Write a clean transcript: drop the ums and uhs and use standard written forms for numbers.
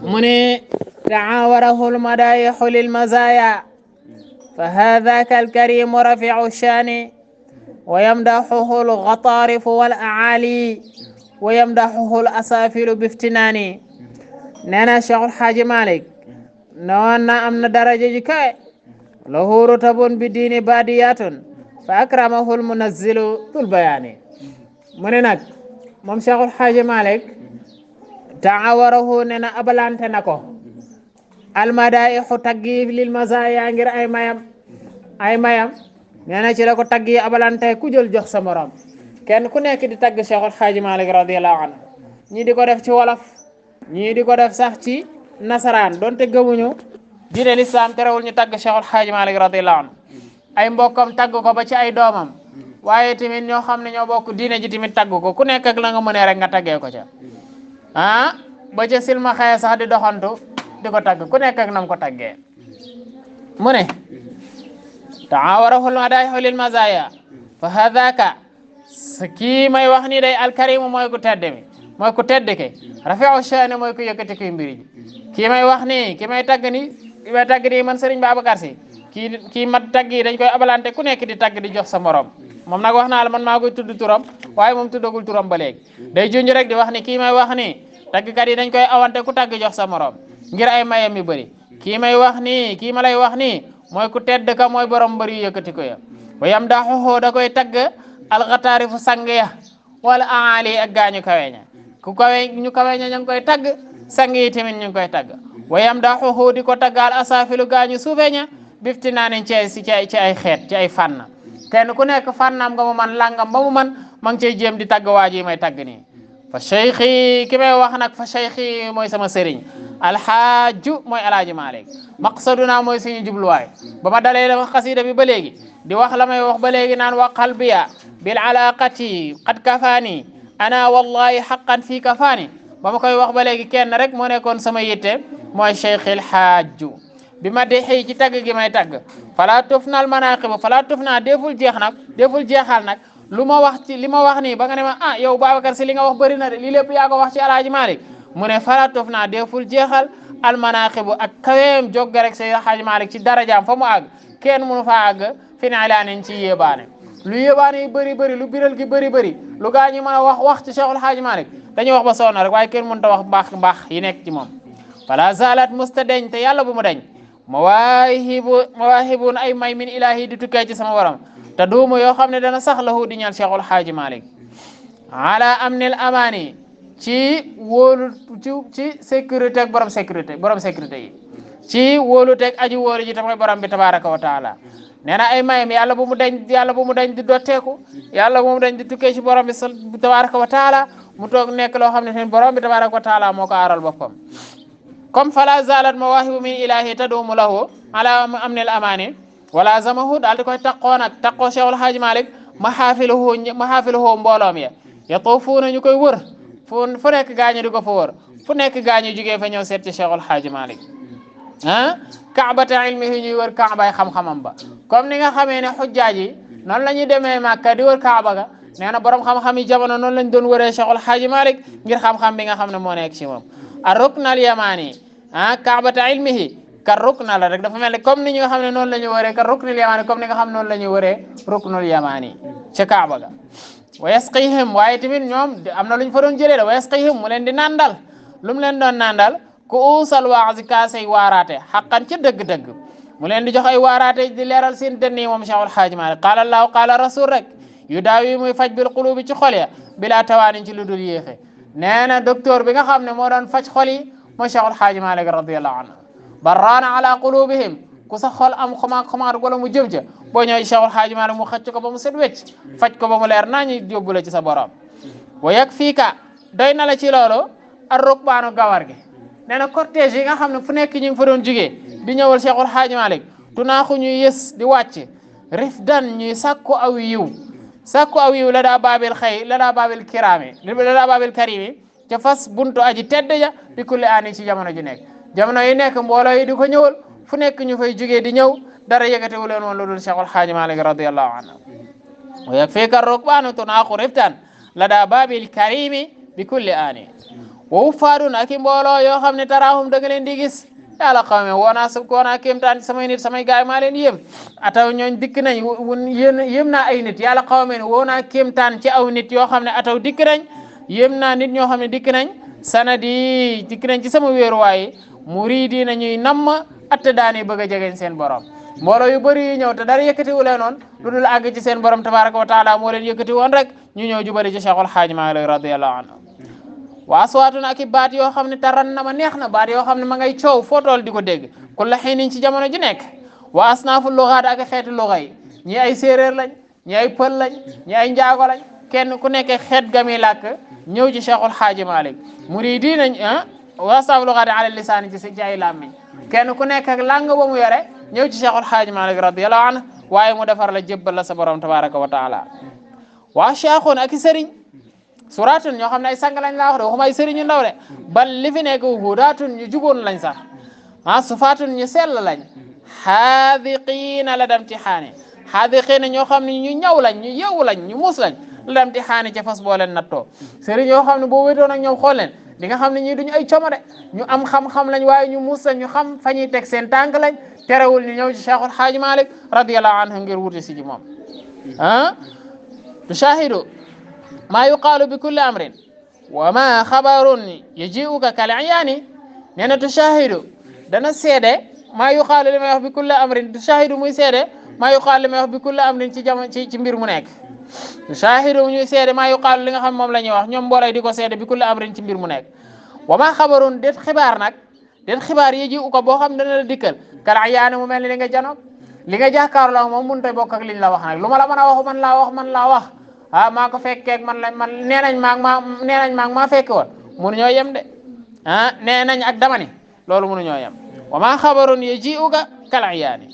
من تعاوره المدايح للمزايا فهذاك الكريم رفيع الشان ويمدحه الغطارف والأعالي ويمدحه الأسافل بافتنان. نانا شيخ الحاج مالك نوانا أمنا درجة كاي له رتب بدين باديات فأكرمه المنزل ذو البيان. منك مم شيخ الحاج مالك تعاوره نانا أبلانت نكو المدائح تجيب للمزايا غير ay mayam neena ci la ko tagg yi abalante ku jël jox sa morom kenn ku nekk di tagg Cheikhul Xaaji Malik radiyallahu anhu ñii di ko def ci wolof ñii di ko def sax ci nasaraan donte gëmuñu diine lislaam terewul ñu tagg Cheikhul Xaaji Malik radiyallahu anhu ay mbokkam tagg ko ba ci ay doomam waaye tamit ñoo xam ne ñoo bokk diine ji tamit tagg ko ku nekk ak la nga mënee rek nga taggee ko ca ba ca silma xëye sax di doxantu di ko tagg ku nekk ak nam ko taggee mu ne تعاوره المدائح للمزايا فهذاك سكي ما يوخني داي الكريم موي كو تدمي موي كو تدكي رفيع الشان موي كو يكتي كي مبيري كي ما يوخني كي ما تاغني man Serigne Babacar Sy kii mat tagg yi dañ koy abalante ku nekk di tagg di jox sa morom moom nag wax naa la man maa koy tudd turam waaye moom tuddagul turam ba léegi day junj rek di wax ni kii may wax ni taggkat yi dañ koy awante ku tagg jox sa morom ngir ay mayam yu bëri kii may wax ni kii ma lay wax ni mooy ku tedd ka mooy borom mbër yu yëkkati ko ya wayam daxuxoo da koy tagg alxataarifu sang ya wala aali ak gaañu kaweña ku kawe ñu kaweña ñu ngi koy tagg sang yi tamit ñu ngi koy tagg wayam daxuxoo di ko taggal asaafilu gaañu suufeña bifti naa ne ci ay xeet ci ay fànn kenn ku nekk fànnam nga mu man langam ba mu man ma ngi cey jéem di tagg waa ji may tagg nii fa cheikhi ki may wax nag fa cheikhi mooy sama sëriñ alxaaju mooy alaaji Malik maqsaduna mooy suñu jubluwaay ba ma dalee dama xasida bi ba léegi di wax la may wax ba léegi naan wa qalbiya bil alaqati qad kafaani ana wallahi haqqan fii kafaani ba ma koy wax ba léegi kenn rek moo nekkoon sama yitte mooy cheikhi alxaaju bi ma dexee ci tagg gi may tagg fala tufnal manaqib fala tufna deful jeexal nag lu ma wax ci li ma wax nii ba nga ne ma yow Babacar Sy li nga wax bëri na de lii lépp yaa ko wax ci alaaji Malik mu ne faratuf naa deful jeexal almanaqibu ak kaweem jogga rek say alaaji Malik ci darajaam fa mu àgg kenn mënu fa àgg fi ne laanen ci yébaane lu yébaane yi bëri lu biral gi bëri lu gaa ñi mën a wax ci Cheikhul Haaji Malik dañuy wax ba soona rek waaye kenn mënut a wax mbaax yi nekk ci moom fala zalat musta deñ te yàlla bu mu deñ mawaahibun ay may min ilahi di tukkee ci sama borom te duumu yoo xam ne dana sax lahu di ñaan Cheikhul Haaji Malik ala amnil amani ci wóolu ci sécurité ak borom sécurité yi ci wóolu teg aji wóolu ji tamay borom bi tabaraka wa taala nee na ay mayam yàlla bu mu dañ di dotteeku yàlla bu mu dañ di tukkee ci borom bi tabaraka wa taala mu toog nekk loo xam ne seen borom bi tabaraka wa taala moo ko aaral boppam comme fala zalat mawahibu min ilahi tadumu lahu ala amnil amani wala zamahu daal di koy taqoo Cheikhul Haaji Malik mahaafiluhu mbooloom ya yatuufuuna ñu koy wër fu nekk gaañu di ko fa wër fu nekk gaañu jugee fa ñëw seet ci Cheikhul Haaji Malik kaabata ilmihi ñuy wër kaabay xam-xamam ba comme ni nga xamee ne xujjaaj yi noonu la ñuy demee Makka di wër kaaba ga nee na borom xam-xam yi jamono noonu lañ doon wëree Cheikhul Haaji Malik ngir xam-xam bi nga xam ne moo nekk ci moom ar-rukn al-yamani kaabata ilmihi ka rukna la rek dafa mel ni comme ni nga xam ne noonu la ñu wëree ka ruknul yamani comme ni nga xam ne noonu la ñu wëree ruknul yamani ca kaaba ga wa yasqihim waaye tamit ñoom am na lu ñu fa doon jëlee la wa yasqihim mu leen di nandal lu mu leen doon nandal ku uusal waazi kaasay waaraate xaqan ca dëgg-dëgg mu leen di jox ay waaraate di leeral seen dënn yi moom Cheikhul Haaji Malik qaala Allahu qaala rasul rek yu daaw yi muy faj bil qulubi ci xol ya bila tawaanin ci lu dul yéexe nee na docteur bi nga xam ne moo doon faj xol yi mooy Cheikhul Haaji Malik radiyallahu anhu barraana ala qulubihim ku sa xol am xamaat wala mu jëm ca boo ñëwee Cheikhul Haaji Malik mu xëcc ko ba mu set wecc faj ko ba mu leer naa ñu yóbbu la ci sa borom wa yakfiika doy na la ci loolu ar rukbaanu gawar gi nee na cortège yi nga xam ne fu nekk ñu ngi fa doon jugee di ñëwal Cheikhul Haaji Malik tunaaxu ñuy yës di wàcc rifdan ñuy sàkku aw yiw la daa baabil karimi ca fas buntu aji tedd ja bi kulli aani ci jamono ju nekk jamono yi nekk mbooloo yi di ko ñëwal fu nekk ñu fay jugee di ñëw dara yëgatewu leen woon lu dul Cheikhul Haaji Malik radiyallahu anhu wa yakfiika rukbaanu tunaaxu rifdan la daa baabil karimi bi kulli aani wow faadun ak i mbooloo yoo xam ne taraahum da nga leen di gis yàlla xawme woonaa kéemtaan samay nit samay gaay maa leen yéem ataw ñooñ dikk nañ yéem naa ay nit yàlla xawme ne woonaa kéemtaan ci aw nit yoo xam ne ataw dikk nañ yéem naa nit ñoo xam ne dikk nañ sanadi dikk nañ ci sama wéeruwaay muridi na ñuy namm atta daani bëgg a jegeñ seen borom mbooloo yu bëri yi ñëw te dara yëkkati wu leen noon lu dul àgg ci seen borom tabaraka wa taala moo leen yëkkati woon rek ñu ñëw jubali ci Cheikhul Xaaji Maalik radiyallahu anhu waa aswaatun ak i baat yoo xam ne taran na ma neex na baat yoo xam ne ma ngay coow foo tool di ko dégg kulla xiinin ci jamono ji nekk waa asnaafu lugaat ak xeeti luga yi ñi ay séeréer lañ ñi ay pël lañ ñi ay njaago lañ kenn ku nekk xeet gami làkk ñëw ci Cheikhul Xaaji Maalik muridi nañ waa asnaafu lugaat ala lisaani ci ay làmmiñ kenn ku nekk ak làng ba mu yore ñëw ci Cheikhul Xaaji Maalik radiyallahu anhu waaye mu defar la jébbal la sa borom tabaraka wa taala waa cheikhun ak i sëriñ suratun ñoo xam ne ay sang lañ laa wax de waxuma ay sëriñ ñu ndaw de bal li fi nekk hudaatun ñu juboon lañ sax sufaatun ñu sell lañ xaadiqiina la dem ti xaane xaadiqiina ñoo xam ne ñu ñaw lañ ñu yewu lañ ñu muus lañ la dem ti xaane ca fas boo leen nattoo sëriñ yoo xam ne boo wéetoon ak ñoom xool leen di nga xam ne ñii duñu ay como de ñu am xam-xam lañ waaye ñu muus lañ ñu xam fa ñuy teg seen tànk lañ terewul ñu ñëw ci Cheikhul Xaaji Maalik radiyallahu anhu ngir wuti si ji moom tushahidu ma yuqaalu bi kulli amrin wa ma xabarun yaji'uka kal ayaani nee na tushahidu dana seede maa yuqaalu li may wax bi kulli amrin tushahidu muy seede maa yuqaalu li may wax bi kulli amrin ci jamono ci mbir mu nekk tushahidu ñuy seede maa yuqaalu li nga xam moom la ñuy wax ñoom mboolay di ko seede bi kulli amrin ci mbir mu nekk wa ma xabarun det xibaar nag det xibaar yaji'uka boo xam dana la dikkal kal ayaani mu mel ni li nga janoog li nga jàkkaarloo la moom mënut a bokk ak liñ la wax nag lu ma la mën a waxu man laa wax maa ko fekkeeg man nee nañ maa fekke woon munu ñoo yem de nee nañ ak dama ni loolu munu ñoo yem wa maa xabarun yaji'uka kal ayaani